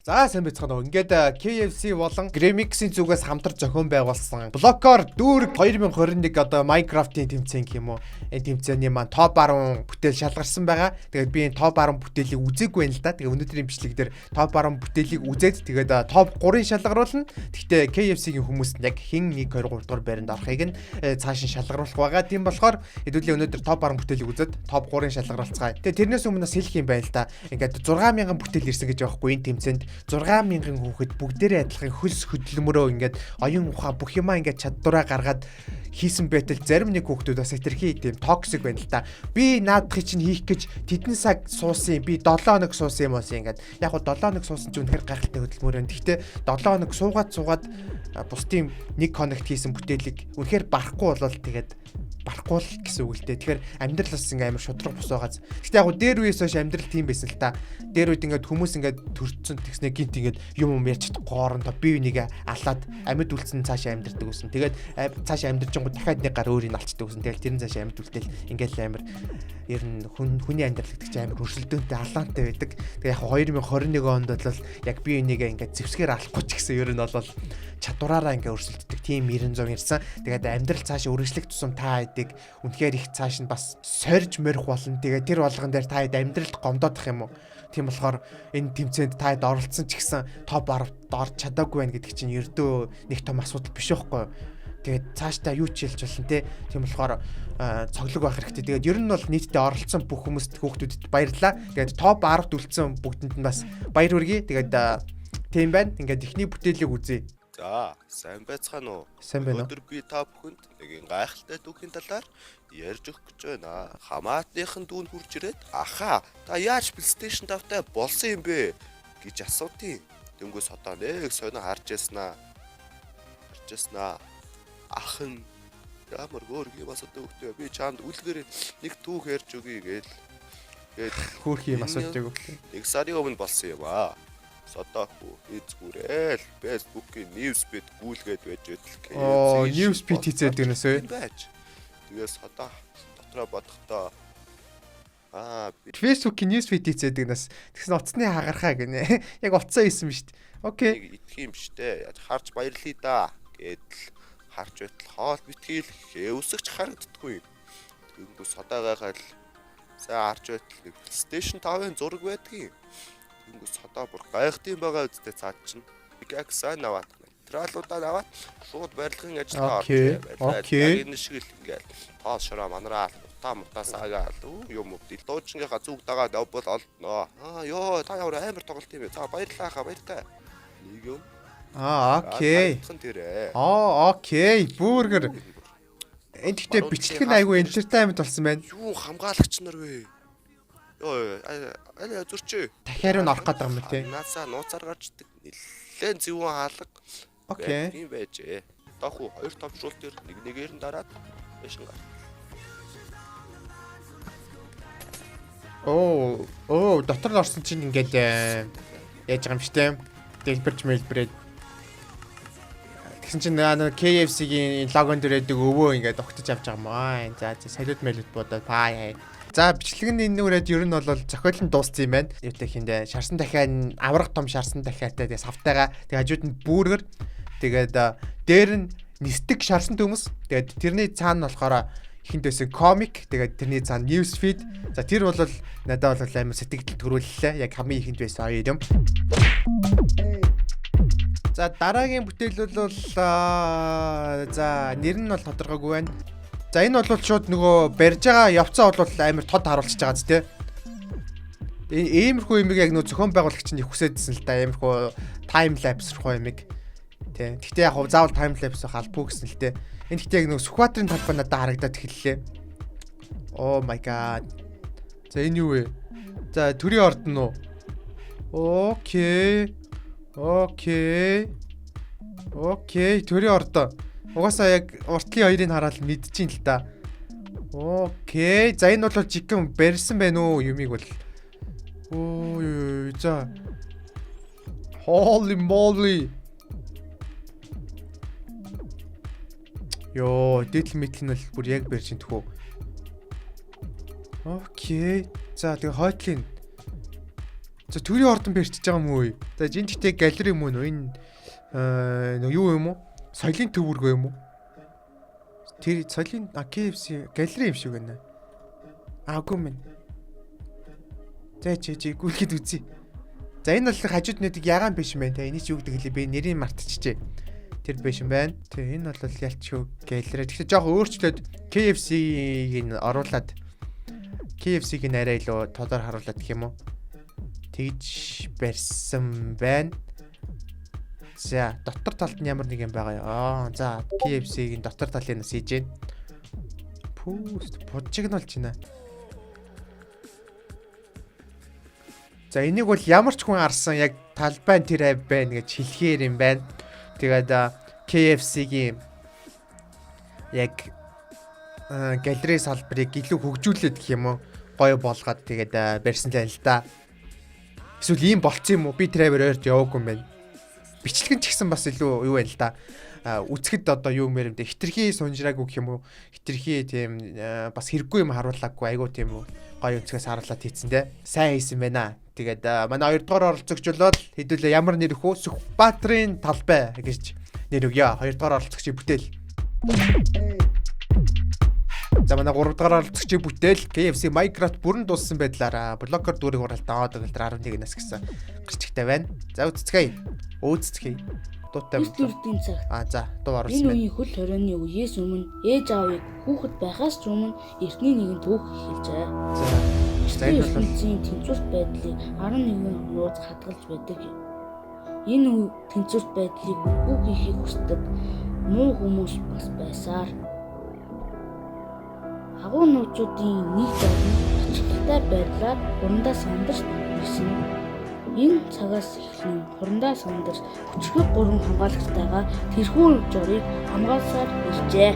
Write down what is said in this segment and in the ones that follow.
За, сайн байцгаана уу. Ингээд KFC болон Gremix-ийн зүгээс хамтар зохион байгуулсан Блокоор дүүрэг 2021 одоо Minecraft-ийн тэмцээн гэх юм уу. Энэ тэмцээний маань топ 10 бүтээл шалгарсан байгаа. Тэгээд би энэ топ 10 бүтээлийг үзээгүй байна л да. Тэгээд өнөөдрийн бичлэг дээр топ 10 бүтээлийг үзээд, тэгээд топ 3-ыг шалгаруулна. Гэхдээ KFC-ийн хүмүүс нь яг хэн 1 2 3 дугаар байранд орохыг нь цааш нь шалгаруулах байгаа. Тийм болохоор хэдүүлээ өнөөдөр топ 10 бүтээлийг үзээд топ 3-ыг шалгаруулцгаая. Тэгээд тэрнээс өмнө бас хэлэх юм байна л да. Ингээд 6000 бүтээл ирсэн гэж байхгүй, энэ тэмцээнд 6000 хүүхэд бүгдээрээ адилхан хөлс хөдөлмөрөө, ингээд оюун ухаан, бүх юмаа ингээд чадвараа гаргаад хийсэн байтал зарим нэг хүүхдүүд бас хэтэрхий тийм toxic байна л да. Би наадахыг чинь хийх гэж тэдэн цаг суусан, би 7 хоног суусан юм уу, ингээд яг гоо 7 хоног суусан чинь үнэхээр гайхалтай хөдөлмөр байна. Гэхдээ 7 хоног суугаад суугаад бусдын 1 хоногт хийсэн бүтээлийг үнэхээр барахгүй болол тэгээд барахгүй л гэсэн үг л дээ. Тэгэхээр амьдрал бас ингээ амар шудраг бус байгааз. Гэхдээ яг гоо дээр үеэс хойш амьдрал тийм байсан л та. Дээр үед ингээд хүмүүс ингээд төрцөн, тэгснэ гинт ингээд юм юм ярьж чадахгүй хоорондоо бие бинийгээ алаад, амьд үлдсэн цаашаа амьдрдаг гэсэн. Тэгээд цаашаа амьдрчингууд дахиад нэг гар өөрийг алчдаг гэсэн. Тэгэл тэр нь цаашаа амьд үлдээл ингээд л амар ер нь хүн хүний амьдрал гэдэг чинь амар өрсөлдөөнтэй, алаантай байдаг. Тэгээ яг 2021 онд бол яг бие бинийгээ ингээд зэвсгээр алахгүй ч гэсэн ер нь бол чадвараараа ингээд өрсөлддөг тийм 900 ирсэн. Тэгээд амьдрал цаашаа үргэлжлэх тусам та хэдийг үнэхээр их цааш нь бас сорж морих болно. Тэгээд тэр болгон дээр та хэд амьдралд гомдоодох юм уу? Тийм болохоор энэ тэмцээнд та хэд оролцсон ч гэсэн топ 10-д орж чадаагүй байна гэдэг чинь ердөө нэг том асуудал биш байхгүй юу? Тэгээд цаашдаа юу ч хэлж болно те. Тийм болохоор цоглог байх хэрэгтэй. Тэгээд ер нь бол нийтдээ оролцсон бүх хүмүүст, хүүхдүүдэд баярлалаа. Тэгээд топ 10-д үлдсэн бүгдэнд нь бас баяр хүргэе. Тэгээд тийм байна. Ингээд эхний бүтээлийг үзье. За, сайн байцгаана уу? Сайн байна уу? Өнөөдөр би та бүхэнд нэгэн гайхалтай түүхийн талаар ярьж өгөх гэж байна. Хамаатныхан дүүн хурж ирээд "Ахаа, та яаж PlayStation 5-тай болсон юм бэ?" гэж асуудیں۔ Дөнгөс одоо нэг сонио харж яснаа. Харж яснаа. Ах нь "Ямар өөр юм асуудаг хөхтэй, би чамд үлгэр нэг түүх ярьж өгье" гээл. Тэгээд Хөөх юм асуудаг үг. нэг сарын өмнө болсон юм аа. Содоохүү эзгүрэл Facebook-ийн news feed гүйлгээд байж идэл. Оо, news feed хийцээдэг нэсээ. Байж. Тэгээ содоо дотроо бодохдоо аа, би Facebook-ийн news feed хийцээдэг нас тэгсэн утасны хагархаа гинэ. Яг утсаа хийсэн юм шүү дээ. Окей. нэг идэх юм штэ. Яаж харж баярлая да гэдэл харж байтал хоол битгийл хэвсэгч харагддаггүй. Тэнгүү содоо гайхал сайн харж байтал нэг PlayStation 5-ын зураг байдгийн. Тэнгүү содоо бүр гайхдсан байгаа үстэй, цаад чинь pickaxe аваад, материалуудаа аваад шууд барилгын ажилд орж. Окей. Яг энэ шиг л ингээл тоос шороо манараал, утаа мутаа саагаал юм уу. Дуучингийнхаа зүг дагаад явбал олдноо. Аа ёо, та ямар амар тоглолт юм бэ? За, баярлалаа хаа, баяртай. Нэг юм. Аа, окей. Харагдах нь тэр. Аа, окей. Бургер. Энэ гэхдээ бичлэг нь айгүй entertainment болсон байна. Юу хамгаалагч нар вэ? Ёо, аль зөрчөө. Дахиар нь орох гээд байгаа юм те. Наасаа нууцаар гарчдаг. Нилээн зөвүүн хаалга. Окей. Тийм байжээ. Доху хоёр товчруулалт дээр нэг нэгээр нь дараад байшин гар. Оо, оо, дотор нь орсон чинь ингээл яаж байгаа юм штэ. Дэлбэрч мэлбэрээд. Тэгсэн чинь нэг KFC-гийн логон дээр байдаг өвөө ингээд огтож авч байгаа юм аа. За за, салют мэлют бодоод паа. За, бичлэг нь энэ үрээд ер нь бол зохиол нь дууссан юм байна. Юутай хиндэ шарсан дахиа, авраг том шарсан дахиатай, тэгээ савтайгаа, тэгээ хажууд нь бүргэр, тэгээд дээр нь нисдэг шарсан төмөс, тэгээд тэрний цаана болохоор ихэнд байсан комик, тэгээд тэрний цаана news feed. За, тэр бол надад бол амар сэтгэл төрүүллээ. Яг хамгийн ихэнд байсан хоёр юм. За, дараагийн бүтээл бол за, нэр нь бол тодорхойгүй байна. За, энэ бол шууд нөгөө барьж байгаа явцаа бол амар тод харуулчихж байгаа зү, тэ. Иймэрхүү юмыг яг нөгөө зохион байгуулагч нь их хүсээдсэн л да. Иймэрхүү time lapse руу юмыг. Тэ. Гэхдээ яг заавал time lapse байх албагүй гэсэн л тэ. Энэ гэхдээ яг нөгөө Сүхбаатарын талбай надад харагдаад эхэллээ. Oh my god. За, энэ юу вэ? За, төрийн ордон уу? Окей. Окей. Окей, төрийн ордон. Угаасаа яг уртлын хоёрыг хараад мэдчихээн л та. Окей. За, энэ бол жигэн барьсан байна уу юмыг бол. Ой ой, за. Holy moly. Йоо, дээдл мэдл нь бол бүр яг барьж ин тхүү. Окей. За, тэгээ хойтлын. За, төрийн ордон барьчихж байгаа юм уу? За, энэ гэхдээ галерей юм уу? Энэ нэг юу юм уу? Соёлын төвөргөө юм уу? Тэр соёлын KFC галерей юм шиг байна. Аагүй мэн. За, чи чи гүйлгэд үзье. За, энэ бол хажууд нэг ягаан биш юм байна те. Эний чи юу гэдэг лээ, би нэрийг мартчихжээ. Тэр биш юм байна. Тэ, энэ бол ялчгүй галерей. Тэгэхээр жоох өөрчлөөд KFC-г нь оруулаад, KFC-г нь арай илүү тодор харуулад гэх юм уу? Тэгж барьсан байна. За, дотор талд нь ямар нэг юм байгаа юу? Аа, за, KFC-гийн дотор талыг нас хийж гин. Пүүст бужиг нь болж байна. За, энийг бол ямар ч хүн арсан яг талбай тэр ав байна гэж хэлэхээр юм байна. Тэгээд KFC-гийн яг галерей салбарыг илүү хөгжүүлээд гэх юм уу, гоё болгоод тэгээд барьсан л л да. Эсвэл ийм болцсон юм уу? Би тэр аваар ойрт яваагүй юм байна. Бичлэг нь ч гэсэн бас илүү юу байна л да. Үзэхэд одоо юу юм бэ? Хитрхи сунжраагүй гэх юм уу? Хитрхи тийм бас хэрэггүй юм харуулаагүй, айгуу тийм гоё өнцгөөс харуулаад хийцэн те. Сайн хийсэн байна. Тэгээд манай хоёрдугаар оролцогч бол хэдүүлээ ямар нэр хөө, Сүхбаатарын талбай гэж нэр өгье. Хоёрдугаар оролцогчийн бүтээл. За, манай 3 дахь оролцогчийн бүтээл KFC Minecraft бүрэн дууссан байдлаараа блокер дүүрэг уралдаа төгөлдөр 11 нас гэсэн гарчигтай байна. За, үзцгээе. Өөццгээе. Дуутай. Дөрөвдүгээр цагт. А, за, дуу оруулсан Энэ байна. үеийн хөл хорионы үеэс өмнө ээж аавыг хүүхэд байхаас ч өмнө эртний нэгэн түүх эхэлжээ. За. За, Эртний энэ бол ертөнцийн тэнцвэрт байдлыг 11 нууц хадгалж байдаг юм. Энэ үе тэнцвэрт байдлыг үгүй хийхийг хүсдэг муу хүмүүс бас байсаар. Агуу нууцуудын нэг зам нь ачаалттай байдлаар хурандаа сандарч ирсэн. Энэ цагаас эхлэн хурандаа сандарч хүчрхэг гурван хамгаалагчтайгаа тэрхүү жорыг хамгаалсаар иржээ.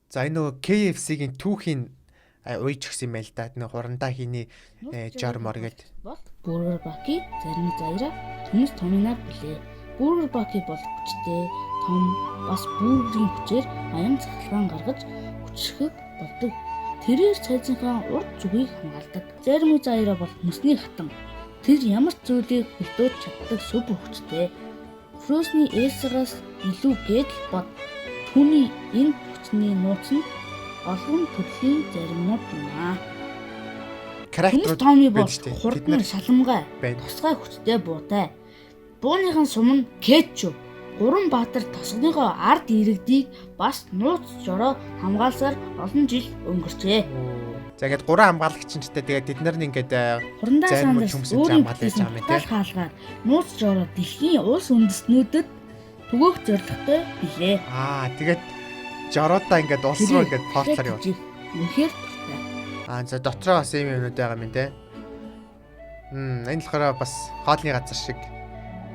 За, энэ нөгөө KFC-гийн түүхийн уйж гисэн юм байл да. Нэг хурандаа хийний жор мор гээд. Бол Бургер Баки зарим заяра төмөс томинаар билээ. Бургер Баки бол хүчтэй, том бас бургерийн хүчээр аян цахилгаан гаргаж хүчрхэг болдог. Тэрээр цайзынхаа урд зүгийг хамгаалдаг. Зарим заяра бол мөсний хатан. Тэр ямар ч зүйлийг хөлдөөж чаддаг супер хүчтэй. Фрозны Элсагаас илүү гэдэл бод. Түүний энэ хүчний нууц нь олон төрлийн заримнууд юм аа. Төмөс Характерууд Томми бол байдаг шүү дээ. Тэд хурдан нар шаламгай, байна. тусгай хүчтэй буутай. Бууныхын сум нь кетчуп. Гурван баатар тосгоныхоо ард иргэдийг бас нууц жороо хамгаалсаар олон жил өнгөрчээ. За, ингээд гурван хамгаалагч нь ч тэгээд тэд нар нь ингээд Хурандаа зарим Сандерс хүмүүс энэ өөрийн хамгаалж бүтээсэн байгаа юм тий. тал хаалгаар нууц жороо дэлхийн улс үндэстнүүдэд түгээх зорилготой билээ. Аа, тэгээд жороодоо ингээд улс руу ингээд портлоор явуул. Үнэхээр дуртай. Аа, за, дотроо бас ийм юмнууд байгаа юм те. Энэ болохоор бас хоолны газар шиг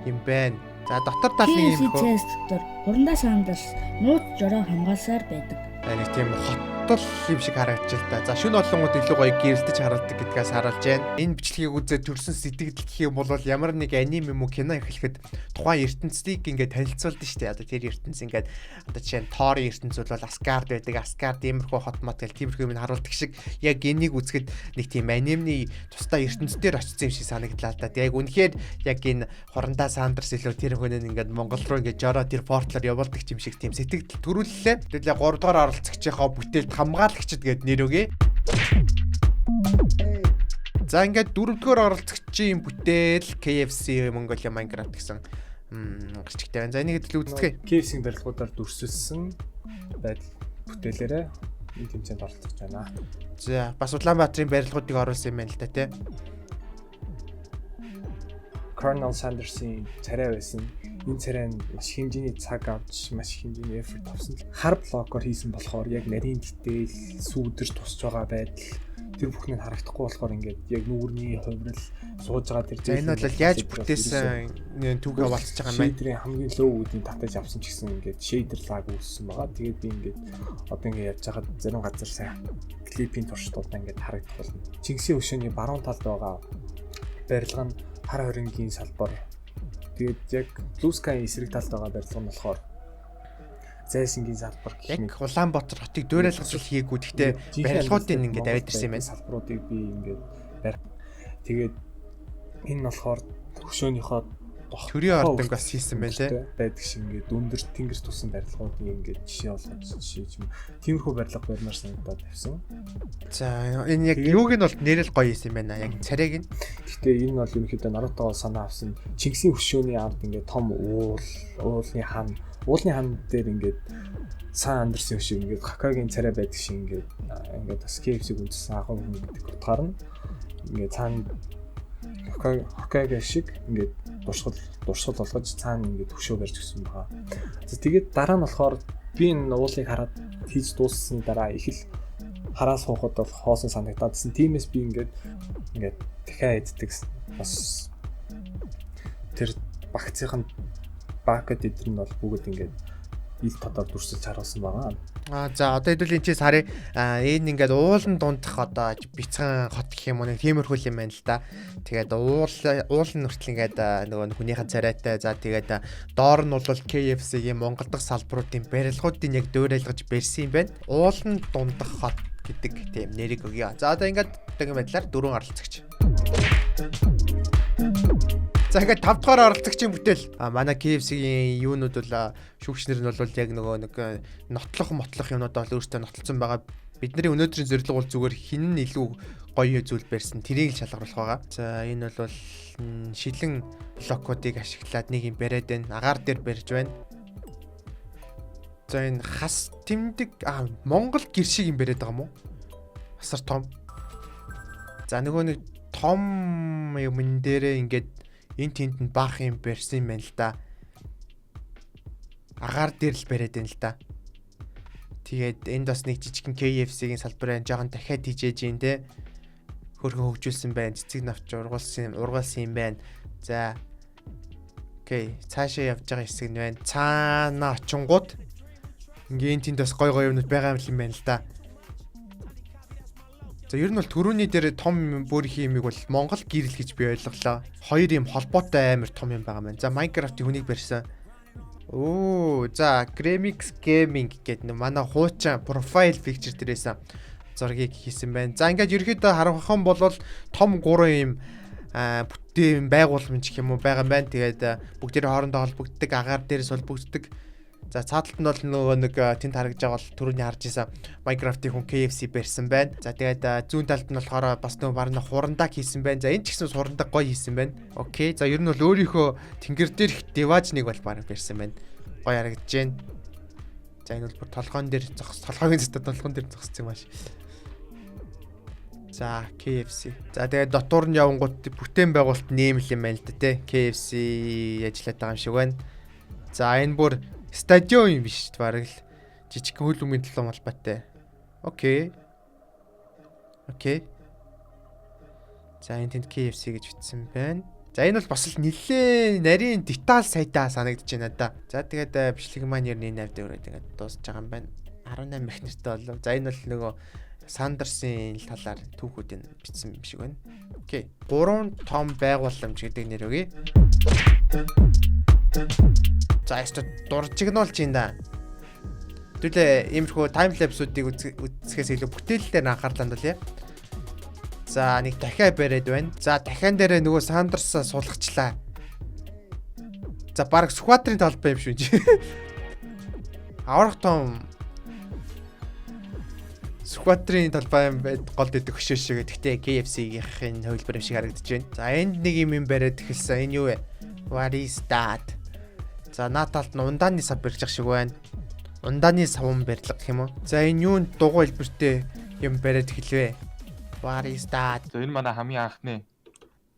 юм байна. За, дотор тал нэг юм KFC хөө. цайс дотор Хурандаа Сандерс нууц жороо хамгаалсаар байдаг. Нэг тийм хотол юм шиг харагдаж л та. За, шүн олонгууд илүү гоё гэрэлтэж харагддаг гэдгээс харуулж байна. Энэ бичлэгийг үзээд төрсэн сэтгэл гэх юм бол ямар нэг аним юм уу кино эхлэхэд тухайн ертөнцийг ингээд танилцуулдаг шүү дээ. Одоо тэр ертөнц ингээд одоо жишээ нь Торын ертөнц бол Асгард байдаг. Асгард иймэрхүү хот мот гэл тиймэрхүү юм харуулдаг шиг яг энийг үзэхэд нэг тийм анимны тусдаа ертөнцийн очсон юм шиг санагдлаа л да. Яг үнэхээр яг энэ Хурандаа Сандерс илүү тэр хүн ингээд Монгол руу ингээд жороо тэр портлоор явуулдаг юм шиг тийм сэтгэл төрүүллээ. Тэгэл 3 дугаар оролцогчийнхоо бүтээлд хамгаалагчд гэд нэр өгье. За, ингээд дөрөвдүгээр оролцогчийн бүтээл KFC Mongolia Minecraft гэсэн гарчигтай байна. За, энийг хэдэл үздэгэ. KFC-ийн барилгуудаар дүрсэлсэн байдал бүтээлээрээ энэ тэмцээнд оролцож байна. За, бас Улаанбаатарын барилгуудыг оруулсан юм байна л да тий. Colonel Sanders-ийн царай байсан. Энэ царай нь маш хэмжээний цаг авч, маш их хэмжээний effort авсан. Хар блокоор хийсэн болохоор яг нарийн дитэйл, сүүдэр тусч байгаа байдал тэр бүхэн нь харагдахгүй болохоор ингээд яг нүүрний хувирал сууж байгаа тэр За, энэ бол яаж бүтээсэн түүхээ болцож байгаа юм байна. Shader-ийн хамгийн low үүдийг татаж авсан ч гэсэн ингээд shader lag үүссэн байгаа. Тэгээд би ингээд одоо ингээд явж байхад зарим газар сайн клипийн туршилтуудаа ингээд харагдах болно. Чингисийн өшөөний баруун талд байгаа барилга нь хар хорингийн салбар. Тэгээд яг Blue Sky эсрэг талд байгаа барилга нь болохоор Зайсангийн салбар гэх Яг Улаанбаатар хотыг дуурайлгах зүйл хийгээгүй. Гэхдээ барилгуудыг ингээд аваад ирсэн юм байна. Салбаруудыг би ингээд барь. Тэгээд энэ нь болохоор хөшөөнийхөө Төрийн ордонг бас хийсэн байх лээ. Байдаг шиг ингээд өндөр тэнгэр тусан барилгуудыг ингээд жишээ болгож жишээ юм. Тиймэрхүү барилга барьмаар санагдаад тавьсан. За, энэ яг юуг нь бол нэрэл гоё хийсэн юм байна. Яг царайг нь. Гэхдээ энэ нь бол ерөнхийдөө Нарутогоо санаа авсан. Чингисийн хөшөөний ард ингээд том уул, уулны хан, уулны хан дээр ингээд Сан Андерсын хөшөө ингээд Хокагийн царай байдаг шиг ингээд ингээд бас KFC-г үндэссэн агуу хүн гэдэг утгаар нь ингээд цаана Хокаге шиг ингээд дурсгал болгож цаана ингээд хөшөө барьж гисэн байгаа. За, тэгээд дараа нь болохоор би энэ уулыг хараад хийж дууссаны дараа их л хараа суухад бол хоосон санагдаадсэн. Тиймээс би ингээд дахиад иддэг бас тэр багцын bucket эдэр нь бол бүгд ингээд ил тодор дүрсэлж харуулсан байгаа. Аа, за, одоо хэдүүл энэ чинь сарын энэ ингээд уулан дундах одоо бяцхан хот гэх юм уу, нэг тиймэрхүү юм байна л да. Тэгээд уул нь хүртэл ингээд нөгөө хүнийхэн царайтай. За, тэгээд доор нь бол KFC-ийн Монгол дахь салбаруудын барилгуудыг яг дуурайлгаж барьсан юм байна. Уулан дундах хот гэдэг тийм нэрийг өгье. За, одоо ингээд одоогийн байдлаар дөрвөн оролцогч. За, ингээд 5 дугаар оролцогчийн бүтээл. А манай KFC-ийн юунууд бол шүүгчнэр нь бол яг нөгөө нэг нотлох мотлох юмнууд бол өөртөө нотолцсон байгаа. Бидний өнөөдрийн зорилго бол зүгээр хэн нь илүү гоё зүйл барьсан тэрийг л шалгаруулах байгаа. За, энэ бол шилэн блокуудыг ашиглаад нэг юм бариад байна. Агаар дээр барьж байна. За, энэ хас тэмдэг Монгол гэр шиг юм бариад байгаа юм уу? Асар том. За, нөгөө нэг том юм дээрээ ингээд энэ тэнд нь баах юм барьсан юм байна л да. Агаар дээр л бариад байна л да. Тэгээд энд бас нэг жижигхэн KFC-ийн салбар байна. Жохон дахиад хийжээж юм те. Хөрхөн хөгжүүлсэн байна. Цэцэг навч ургуулсан юм байна. За. Okay, цаашаа явж байгаа хэсэг нь байна. Цаана очингууд ингээ энэ тэнд бас гой гой юмнууд байгаа юм байна л да. За, ер нь бол түрүүний дээр том бүрхийн юмыг бол Монгол гэрэл гэж би ойлголоо. Хоёр юм холбоотой амар том юм байгаа маань. За, Minecraft-ийн хүнийг барьсан. Оо, за, Gremix Gaming гэдэг нэг манай хуучин profile picture дээрээс зургийг хийсэн байна. За, ингээд ерөөхдөө харанхан бол том гурван юм бүтээн байгууламж гэх юм уу байгаа юм байна. Тэгээд бүгдээрээ хоорондоо холбогддог, агаар дээрээс холбогддог. За, цааталт нь бол нөгөө нэг тэнд харагдж байгаа бол түрүүний харж исэн Minecraft-ийн хүн KFC барьсан байна. За, тэгээд зүүн талд нь болохоор бас нөгөө барна хурандаа хийсэн байна. За, энэ ч гэсэн сурандаа гоё хийсэн байна. Okay. За, ер нь бол өөрийнхөө тэнгэр дээрх диваажныг бол бараг барьсан байна. Гоё харагдаж байна. За, энэ бол бүр толгоон дээр зогс, толгойн зөтө толгоон дээр зогссон юм ааш. За, KFC. За, тэгээд дотуур нь явангууд бүтээн байгуулалт нэмэл юм байна л да те. KFC ажиллаад байгаа юм шиг байна. За, энэ бүр стадион юм биш бараг л жижигхэн хөл өмгийн төлөө холбоотой. Okay. Okay. За, энэ тэнд KFC гэж бичсэн байна. За, энэ бол бас л нэлээ нарийн деталь сайтай санагдаж байна да. За, тэгээд бичлэг маань ер нь энэ 80 дээр ингээд дуусж байгаа юм байна. 18 их нэртэй болов. За, энэ бол нөгөө Сандерсын талаар түүхүүдийг бичсэн юм шиг байна. Okay. Гурван том байгууламж гэдэг нэр өгье. За, яста дуржигнуулж юм да. Түлээ иймэрхүү time lapse-уудыг үзэхээс илүү бүтээлээр анхаарлаа хандуулъя. За, нэг дахиад бариад байна. За, дахиан дээрээ нөгөө Сандерсаа сулгачлаа. За, баг Сүхбаатарын талбай юм шүү. Аврах том Сүхбаатарын талбай юм байд гол дэдэг хөшөө шиг. Гэхдээ KFC-ийн хувилбар юм шиг харагдаж байна. За, энд нэг юм юм бариад эхэлсэн. Энэ юу вэ? What is that? За, наа талд нь ундааны сав барьж шиг байна. Ундааны саван барилга гэх юм уу? За, энэ юунд дугуй хэлбэртэй юм бариад эхэлвэ? What is that? За, энэ манай хамгийн анхны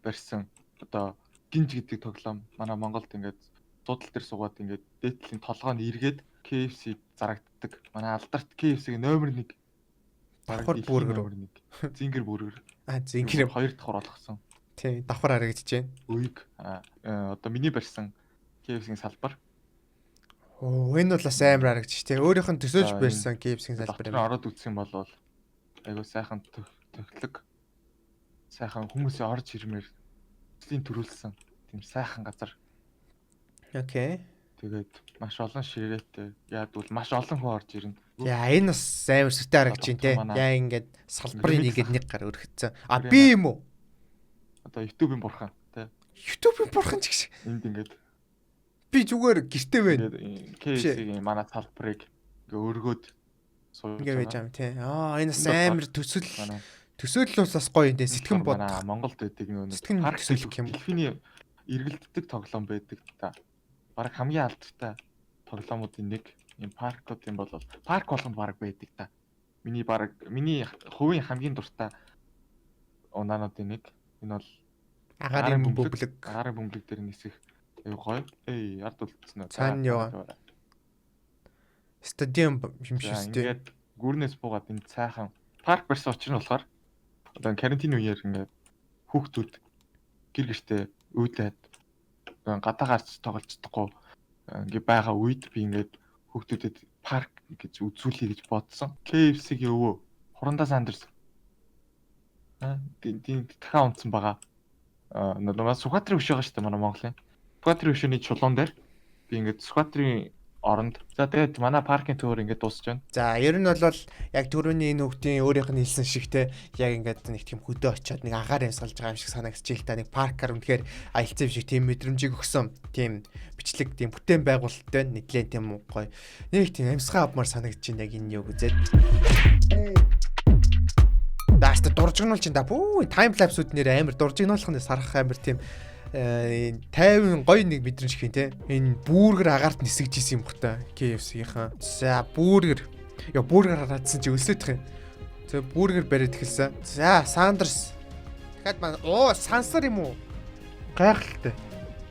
барьсан одоо гинж гэдэг тоглоом манай Монголд ингээд зуудал дээр суугаад ингээд дээдлийн толгой нь эргээд KFC зарагддаг. Манай алдарт KFC-ийн номер 1. Давхар бүргэр. Номер 1. Zinger burger. А, Zinger. Хоёр давхар болгосон. Тийм, давхар харагдаж байна. Үеиг одоо миний барьсан KFC-ийн салбар. Оо, энэ бол бас амар харагдчих тий. Өөрийнх нь төсөөлж барьсан KFC-ийн салбар юм. Ороод үзэх юм бол айгуу сайхан тохилог. Сайхан хүмүүсийн орж ирмээр төслийн төрүүлсэн тийм сайхан газар. Okay. Тэгээд маш олон ширээтэй. Яад бол маш олон хүн орж ирнэ. Яа, энэ бас амар сүртэй харагдаж байна те. Манай- Яа, ингээд салбарын Remix нэгэд нэг гар өргөцсөн. А Remix. би юм уу? Одоо YouTube-ийн бурхан те. YouTube-ийн бурхан ч гэж. Энд ингээд Би зүгээр гэрте байна. ингээд KFC-ийн манай салбарыг ингээ өргөөд сууж Ингээ байж байгаа. байгаа юм те. Аа, энэ бас Энд бол амар төсөл Манай төсөөлөл бас гоё юм те. Сэтгэн бод. Манай Монголд байдаг нөө Сэтгэн парк төсөөлөх юм. Дэлхийн эргэлддэг тоглоом байдаг та. Бараг хамгийн алдартай тоглоомуудын нэг юм паркуудын бол парк болгонд бараг байдаг та. Миний бараг миний хувийн хамгийн дуртай унаануудын нэг. Энэ бол Агарын бөмбөлөг. Агарын бөмбөлөг дээр нисэх аюу гоё. Эй, ард үлдсэн үү? Цаана юу? Стадион юм шиг За, үстэй. ингээд гүрнээс буугаад энэ цайхан парк барьсан учир нь болохоор одоо карантин үеэр ингээд хүүхдүүд гэр гэртээ үүдээд гадаа гарч тоглож чадахгүй ингээд байгаа үед би ингээд хүүхдүүдэд парк гэж үзүүлэе гэж бодсон. KFC-гийн өвөө Хурандаа Сандерс аа тийм дахиад унтсан байгаа. Аа нөгөө Сүхбаатарын хөшөө байгаа шүү дээ манай Монголын. Сүхбаатарын хөшөөний чулуун дээр би ингээд Сүхбаатарын оронд за тэгээд манай паркын төвөр ингээд дуусч байна. За, ер нь бол яг түрүүний энэ хүүхдийн өөрийнх нь хэлсэн шиг те яг ингээд нэг тийм хөдөө очиод нэг агаар амьсгалж байгаа юм шиг санагдчихээл та нэг паркаар үнэхээр аялцсан юм шиг тийм мэдрэмжийг өгсөн тийм бичлэг тийм бүтээн байгуулалттай нэгэн тийм гоё нэг тийм амьсгаа авмаар санагдаж байна яг энэ юу үзээд. Дааста дуржигнуул чинь да бүү тайм лапсууд нэр амар дуржигнуулах нь сарах амар тийм 50 гоё нэг мэдрэмж гэх юм те. Энэ бүргэр агаарт нисгэж исэн юм бах та KFC-ийн. За бүргэр. Яа бүргэр хараадсан чи өлсөдөх юм. За бүргэр бариад эхэлсэн. За Сандерс. Дахиад маань оо сансар юм уу? Гайхалтай.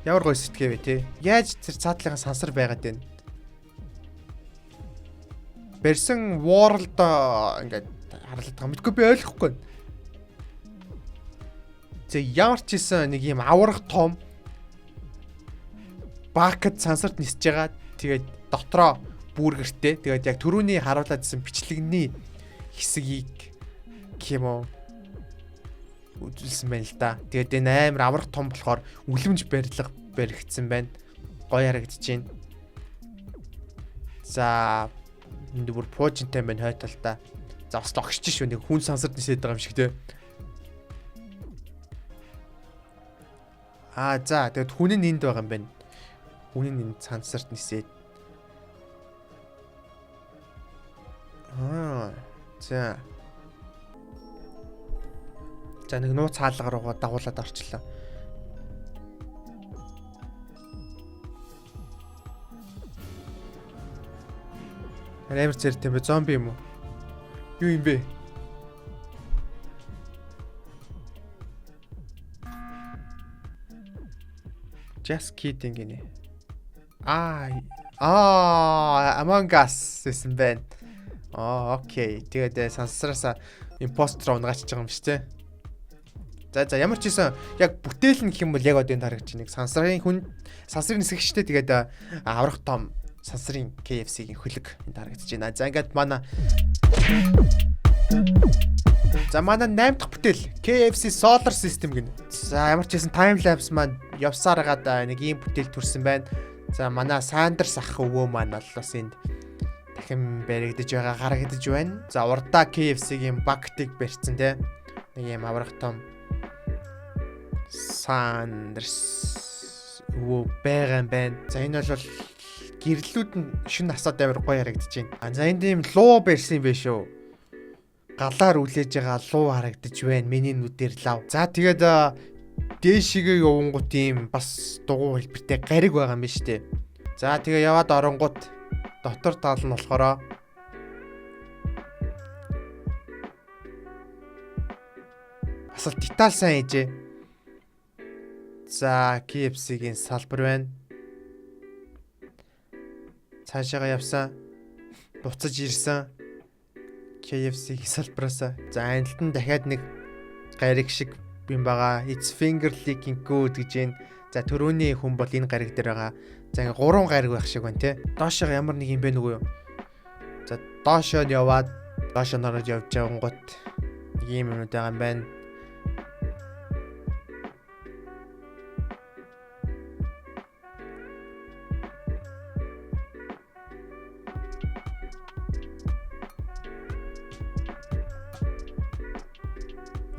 Ямар гоё сэтгэв вэ те. Яаж тэр цаатлынхаа сансар байгаад байна? Барьсан World ингээд харлаад байгаа. Мэдгүй би ойлгохгүй. За ямар ч хийсэн нэг юм аврах том бакет сансарт нисэж байгаа. Тэгээд дотроо бүргэртэй. Тэгээд яг түрүүний харуулад ирсэн бичлэгний хэсгийг гэх юм уу үзүүлсэн байна л да. Тэгээд энэ амар аврах том болохоор үлэмж барилга баригдсан байна. Гоё харагдаж байна. За энд бүр пуужинтай байна хой талдаа. За бас огшч шүү нэг хүн сансарт нисээд байгаа юм шиг те. Аа за тэгээд хүн нь энд байгаа юм байна. Хүн нь энд сансарт нисээд. Аа за. За нэг нууц хаалга руугаа дагуулад орчлоо. Амар зэрэг юм бэ? Зомби юм уу? Юу юм бэ? Just kidding гинэ. Аа Among Us гэсэн байна. Аа, окей. Тэгээд сансараасаа импостер унгаачж байгаа юм шиг те. За за ямар ч байсан яг бүтээл нь гэх юм бол яг одоо энэ харагдаж байна. Сансрын хүн сансрын нисгэгчтэй тэгээд аврах том сансрын KFC-ийн хөлөг энд харагдаж байна. За ингээд манай За манай 8 дахь бүтээл KFC Solar System гэнэ. За ямар ч байсан time lapse маань явсаар хагаад нэг ийм бүтээл төрсэн байна. За манай Сандерс ах өвөө маань бол бас энд дахин баригдаж байгаа харагдаж байна. За урдаа KFC-гийн бактыг барьсан те. Нэг ийм аврах том Сандерс өвөө байгаа юм байна. За энэ бол гэрлүүд нь шин насаад амар гоё харагдаж байна. За энд ийм луу барьсан юм байна шүү. Галаар үлээж байгаа луу харагдаж байна. Миний нүдээр лав. За тэгээд дээшигээ явангууд ийм бас дугуй хэлбэртэй гариг байгаа юм байна шүү дээ. За тэгээ яваад оронгууд дотор тал нь болохоор бас л деталь сайн хийжээ. За KFC-гийн салбар байна. Цаашаага явсан. Буцаж ирсэн. KFC-гийн салбараас. За анилт нь дахиад нэг гариг шиг юм байгаа. It's finger licking good гэж байна. За төрөүний хүн бол энэ гариг дээр байгаа. За ингээ 3 гариг байх шиг байна те. Доошоо ямар нэг юм бэ нүгөө юу? За доошоо нь яваад доошоо нь ороод явж байгангууд нэг юм юмнууд байгаа юм байна.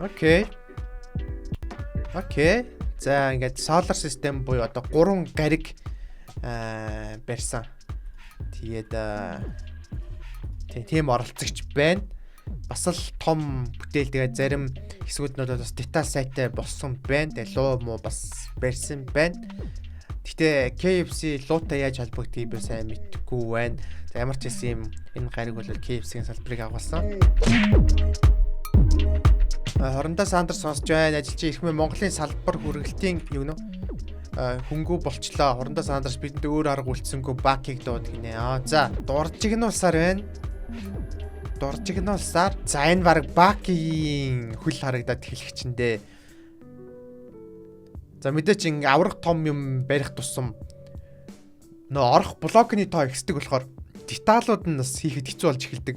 Okay. Okay. За, ингээд solar system буюу одоо 3 гариг барьсан. Тэгээд тийм оролцогч байна. Бас л том бүтээл, тэгээд зарим хэсгүүд нь бол бас деталь сайтай болсон байна. Тэгээд луу муу бас барьсан байна. Гэтэ KFC луутай яаж холбогдгийг би сайн мэдэхгүй байна. За, ямар ч хэлсэн юм, энэ гариг бол KFC-ийн салбарыг агуулсан. Хорондоо Сандер сонсож байна. Ажилчин эрхмээ Монголын салбар хүргэлтийн юу нэ хөнгөө болчлоо. Хорондоо Сандерс бидэнд өөр арга үлдсэнгүй, Бакиг дууд гинэ. Аа, за, дуржигнуулсаар байна. Дуржигнуулсаар. За, энэ баг Бакигийн хөл харагдаад эхлэх чиндээ. За, мэдээч ингээ аврах том юм барих тусам нөө орох блокны тоо ихсдэг болохоор деталууд нь бас хийхэд хэцүү болж эхэлдэг.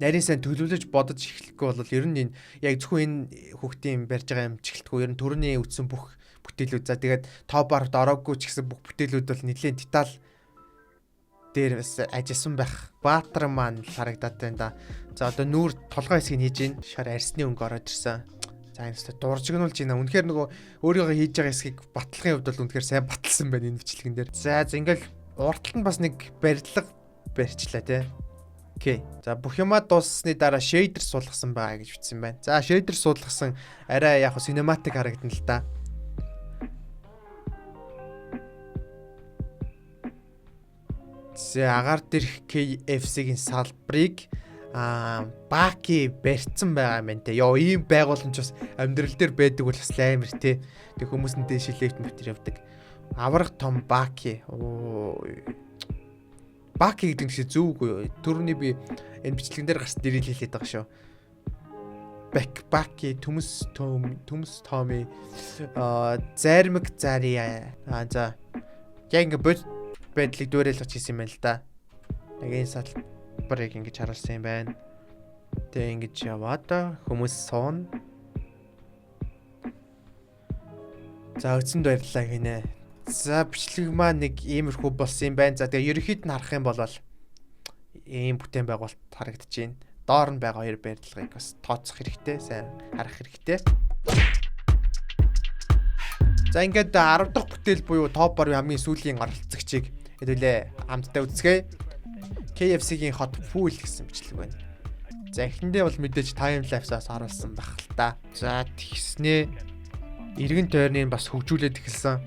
Нарийн сайн төлөвлөж бодож эхлэхгүй бол ер нь энэ яг зөвхөн энэ хүүхдийн барьж байгаа юм ч эхэлтгүй, ер нь төрөний үтсэн бүх бүтээлүүд, за, тэгээд топ 10-д ороогүй ч гэсэн бүх бүтээлүүд бол нэлээд деталь дээр бас ажилласан байх. Баатар маань л харагдаад байна да. За, одоо нүүр толгой хэсгийг хийж гин, шар арсны өнгө ороод ирсэн. За, энэ өстө дуржигнуулж байна. Үнэхээр нөгөө өөрийгөө хийж байгаа хэсгийг батлахын хувьд бол үнэхээр сайн баталсан байна энэ бичлэгэн дээр. За за, ингээл урталт нь бас нэг барилга барьчлаа тий. Okay. За, бүх юмаа дууссаны дараа shader суулгасан байгаа гэж бичсэн байна. За, shader суулгасан, арай яг cinematic харагдана л да. За, агаар дэрх KFC-ийн салбарыг Баки барьцсан байгаа юм байна те. Йоо, ийм байгууламж бас амьдрал дээр байдаг бол бас амар те. Тэг хүмүүс нь дээш лифт мэтэр явдаг. Аврах том Баки. Оо. Баки гэдэг нь чинь зөв үгүй юу? Төрөний би энэ бичлэгэн дээр гарсан дэрийг хэлээд байгаа шүү. Бак Баки төмөс том төмөс Томи зайрмаг зари за яг ингээ бод байдлыг дүүрэл хийсэн юм байна л да. Яг энэ салбарыг ингэж харуулсан юм байна. Тэгээ ингэж яваад хүмүүс суун. За, өцөнд баярлалаа гинэ. За, бичлэг маань нэг иймэрхүү болсон юм байна. За, тэгээ ерөнхийд нь харах юм бол ийм бүтээн байгуулалт харагдаж байна. Доор нь байгаа хоёр барилгыг бас тооцох хэрэгтэй, сайн харах хэрэгтэй. За, ингээд 10 дахь бүтээл буюу топ 10 хамгийн сүүлийн оролцогчийг хэдүүлээ хамтдаа үзцгээе. KFC-гийн хот Full гэсэн бичлэг байна. За, эхэндээ бол мэдээж time lapse-аас оруулсан байх л та. За, тэгснээ эргэн тойрныг бас хөгжүүлээд эхэлсэн.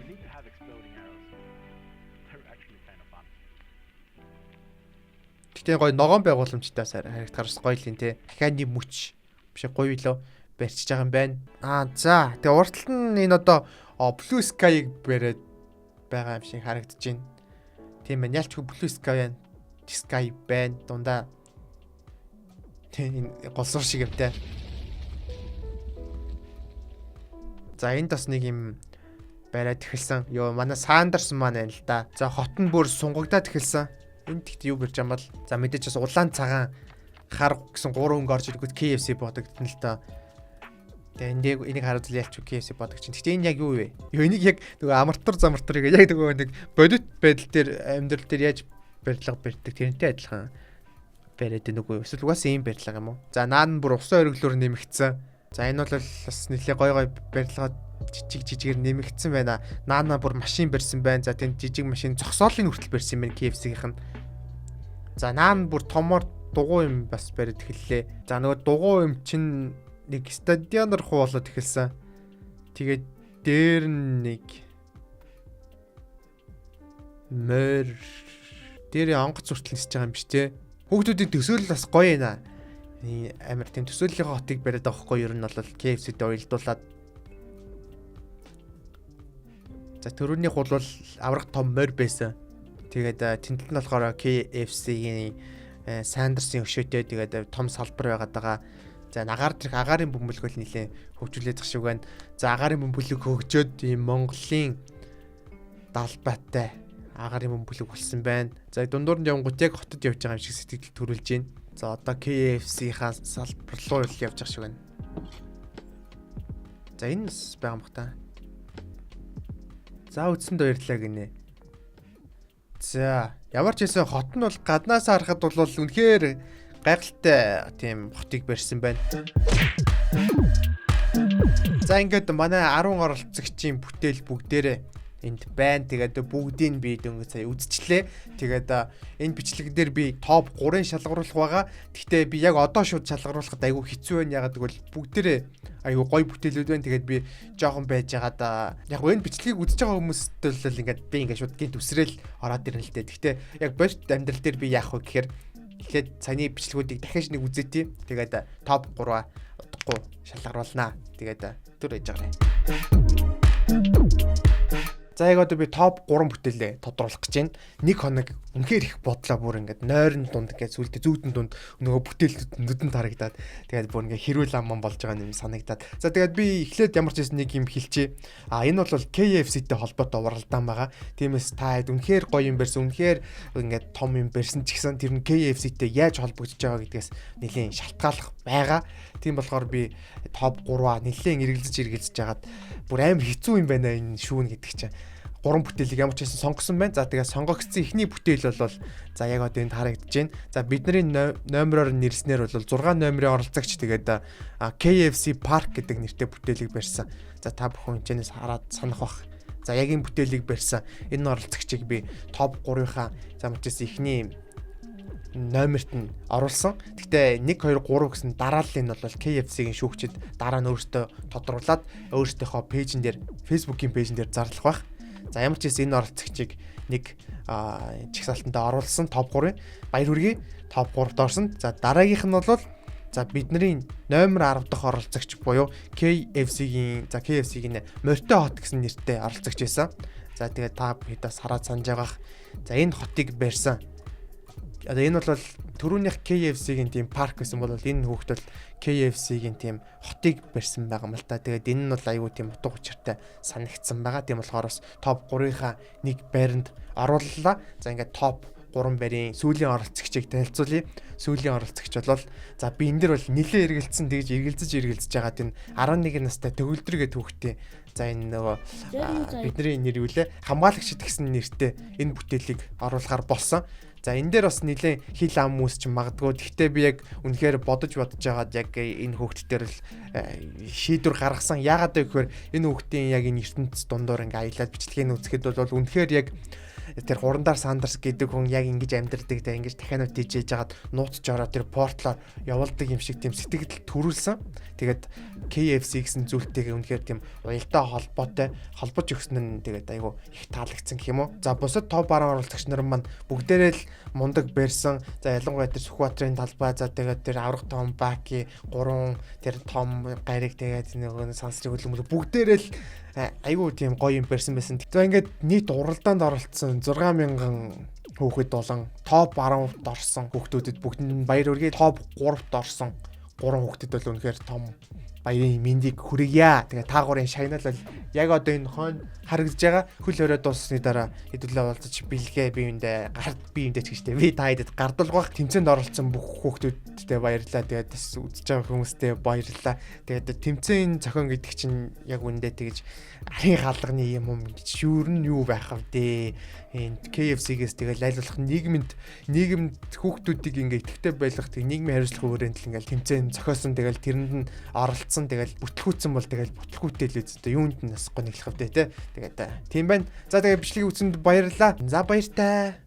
Гэтэ гоё ногоон байгууламжтай харагдахаар бас гоё л юм те. Дахианы мөч биш гоё лөө барьчиж байгаа юм байна. Аа, за, тэгээ урталт нь энэ одоо Blue Sky-ыг бариад байгаа юм шиг харагдаж байна. Тийм байна. Ялчгүй Blue Sky байна. Sky байна. Дундаа тийм энэ голсуур шиг юмтай. За, энд бас нэг юм бариад эхэлсэн. Йоо, манай Сандерс маань байна л да. За, хот нь бүр сунгагдаад эхэлсэн. Энд тэгт юу барьж байгаа юм бол, за, мэдээж бас улаан, цагаан, хар гэсэн гурван өнгө орж ирэнгүүт KFC бодогдсон л доо. Тэгээ энд яг энийг харуул ялч KFC бодог чинь. Гэтэ энэ яг юу вэ? Юу энийг яг нөгөө амартар замартарыг яг нөгөө нэг бодит байдал дээр, амьдрал дээр яаж барилга барьдаг тэрнтэй адилхан бариад байна үгүй юу? Эсвэл угаасаа ийм барилга юм уу? За, наан нь бүр усан ориглоор нэмэгдсэн. За, энэ бол бас нэлээ гой гой барилга жижиг жижигээр нэмэгдсэн байна. Наана бүр машин барьсан байна. За, тэнд жижиг машин зогсоолын хүртэл барьсан юм байна KFC-ийнх нь. За, наан бүр томоор дугуй юм бас бариад эхэллээ. За, нөгөө дугуй юм чинь нэг стадионор хуу болоод эхэлсэн. Тэгээд дээр нь нэг морь дээр онгоц хүртэл нисэж байгаа юм биш те. Хүүхдүүдийн төсөөлөл бас гоё юм аа. Амар тийм төсөөллийн хотыг бариад байгаа хгүй, ер нь бол KFC-тэй уялдуулаад. За, төрөөнийх бол аврах том морь байсан. Тэгээд тэнтэл нь болохоор KFC-ийн Сандерсын өшөөтэй, тэгээд том салбар байгаад байгаа. За, агаар тэрх агаарын бөмбөлгөл нэлээ хөгжүүлээд шиг байна. За, агаарын бөмбөлөг хөгжөөд ийм Монголын далбайтай агаарын бөмбөлөг болсон байна. За, дундуур нь явангууд яг хотод явж байгаа юм шиг сэтгэл төрүүлж байна. За, одоо KFC-ийн салбар руу явж байгаа шиг байна. За, энэ бас байгаа юм бах та. За, үтсэнд баярлалаа гинэ. За, ямар ч байсан хот нь бол гаднаас харахад бол үнэхээр гайхалтай тийм хотыг барьсан байна. За, ингээд манай 10 оролцогчийн бүтээл бүгдээрээ энд байна. Тэгээд бүгдийг би дөнгөж сая үзчихлээ. Тэгээд энэ бичлэг дээр би топ 3-ын шалгаруулах байгаа. Гэхдээ би яг одоо шууд шалгаруулахад айгүй хэцүү байна. Ягаад гэвэл бүгдээрээ айгүй гоё бүтээлүүд байна. Тэгээд би жоохон байж байгаад яг энэ бичлэгийг үзэж байгаа хүмүүст бол ингээд би ингээд шууд гинт үсрээл ороод ирнэ л дээ. Гэхдээ яг бодит амьдрал дээр би яах вэ гэхээр эхлээд саяны бичлэгүүдийг дахиж нэг үзээтэй. Тэгээд топ 3-аа удахгүй шалгаруулнаа. Тэгээд түр ээж байгаарай. За, яг одоо би топ 3 бүтээлээ тодруулах гэж байна. Нэг хоног үнэхээр их бодлоо, бүр ингээд нойрон дунд, ингээд сүултээ зүүдэн дунд нөгөө бүтээлүүд нүдэнд харагдаад, тэгээд бүр ингээд хэрүүл аман болж байгаа юм санагдаад. За, тэгээд би эхлээд ямар ч байсан нэг юм хэлчихье. А энэ бол KFC-тэй холбоотой уралдаан байгаа. Тиймээс та хэд үнэхээр гоё юм барьсан, үнэхээр ингээд том юм барьсан ч гэсэн тэр нь KFC-тэй яаж холбогдож байгаа гэдгээс нэлийн шалтгааллах байгаа. Тийм болохоор би топ 3-аа нэлээд эргэлзэж эргэлзэж хагаад бүр амар хэцүү юм байна энэ шүүн гэдэг чинь. Гурван бүтээлийг ямар ч байсан сонгосон байна. За, тэгээд сонгогдсон эхний бүтээл бол за яг одоо энд харагдаж байна. За, бидний номероор нэрснээр бол 6 номерын оролцогч тэгээд KFC Park гэдэг нэртэй бүтээлийг барьсан. За, та бүхэн энэчнээс хараад санах бах. За, яг энэ бүтээлийг барьсан энэ оролцогчийг би топ 3-ынхаа за ямар ч байсан эхний номерт нь оруулсан. Гэхдээ 1 2 3 гэсэн дарааллын нь бол KFC-ийн шүүгчид дараа нь өөртөө тодруулаад өөрсдийнхөө page эн дээр, Facebook-ийн page эн дээр зарлах байх. За, ямар ч байсан энэ оролцогчийг нэг жагсаалтанд оруулсан, топ 3-ын баяр хүргэе. Топ 3-д орсон. За, дараагийнх нь бол за бидний номер 10 дахь оролцогч буюу KFC-гийн за KFC-гийн Морьтой хот гэсэн нэртэй оролцогч байсан. За, тэгээд та хэд бас хараад санаж байгаах. За, энэ хотыг барьсан. Одоо энэ бол түрүүнийх KFC-гийн тийм парк гэсэн бол энэ хүүхд бол KFC-гийн тийм хотыг барьсан байгаа юм л та. Тэгээд энэ нь бол айгүй тийм утга учиртай санагдсан байгаа. Тийм болохоор бас топ 3-ынхаа нэг байранд орууллаа. За, ингээд топ 3 байрын сүүлийн оролцогчийг танилцуулъя. Сүүлийн оролцогч бол за би энэ дэр бол нилээ эргэлдсэн, тэгж эргэлзэж эргэлзэж байгаад энэ 11 настай төгөлдөр гэдэг хүүхдээ, за энэ нөгөө бидний нэр юу лээ, хамгаалагчид гэсэн нэртэй энэ бүтээлийг оруулахар болсон. За, энэ дээр бас нэлээд хил ам хүмүүс ч магадгүй. Гэхдээ би яг үнэхээр бодож бодож байгаад яг энэ хүүхд дээр л шийдвэр гаргасан. Яагаад вэ гэхээр энэ хүүхдийн яг энэ ертөнц дундуур ингээ аялаад бичлэгийг үзэхэд бол үнэхээр яг тэр Хурандаар Сандерс гэдэг хүн яг ингэж амьдардаг те, ингэж дахианууд тийжээж хагаад нууц жороо тэр portal оор явуулдаг юм шиг тийм сэтгэл төрүүлсэн. Тэгээд KFC гэсэн зүйлтэйгээ үнэхээр тийм уялдаа холбоотой холбож өгсөн нь тэгээд айгу их таалагдсан гэх юм уу. За, бусад топ 10 оролцогч нар маань бүгдээрээ л мундаг барьсан. За, ялангуяа тэр Сүхбаатарын талбай, за тэгээд тэр аврах том Баки 3, тэр том гариг, тэгээд нөгөө сансрын хөлбөмбөг бүгдээрээ л айгүй тийм гоё юм барьсан байсан. За, ингээд нийт уралдаанд оролцсон 6000 хүүхэд болон топ 10-д орсон хүүхдүүдэд бүгдэнд нь баяр хүргэе. Топ 3-т орсон 3 хүүхдэд бол үнэхээр том баярын мэндийг хүргье. Тэгээ та гурын шагнал бол яг одоо энэ хойно харагдаж байгаа. Хөл хорой дууссаны дараа хэдүүлээ уулзаж бэлгээ би юундээ гар би юундээ ч гэжтэй. Би та хэдэд гардуулгах тэмцээнд оролцсон бүх хүүхдүүдтэй баярлалаа. Тэгээд бас үзэж байгаа хүмүүстээ баярлалаа. Тэгээд тэмцээн зохион гэдэг чинь яг үндэ тэгж арын хаалганы юм юм гэж юу нь юу байх вэ? Энэ KFC-гээс тэгэл аль болох нийгэмд нийгэмд хүүхдүүдийг ингээ идэвхтэй байлгах, тэг нийгмийн хариуцлага өрөөнд л ингээл тэмцээн зохиосон, тэгэл тэрэнд нь оролцсон, тэгэл бүтлгүүцсэн бол тэгэл бүтлгүүтэй л үсттэй юунд нь нас гониглох вэ те. Тэгээд тийм байна. За, тэгээд бичлэгийг үзсэнд баярлалаа. За, баяртай.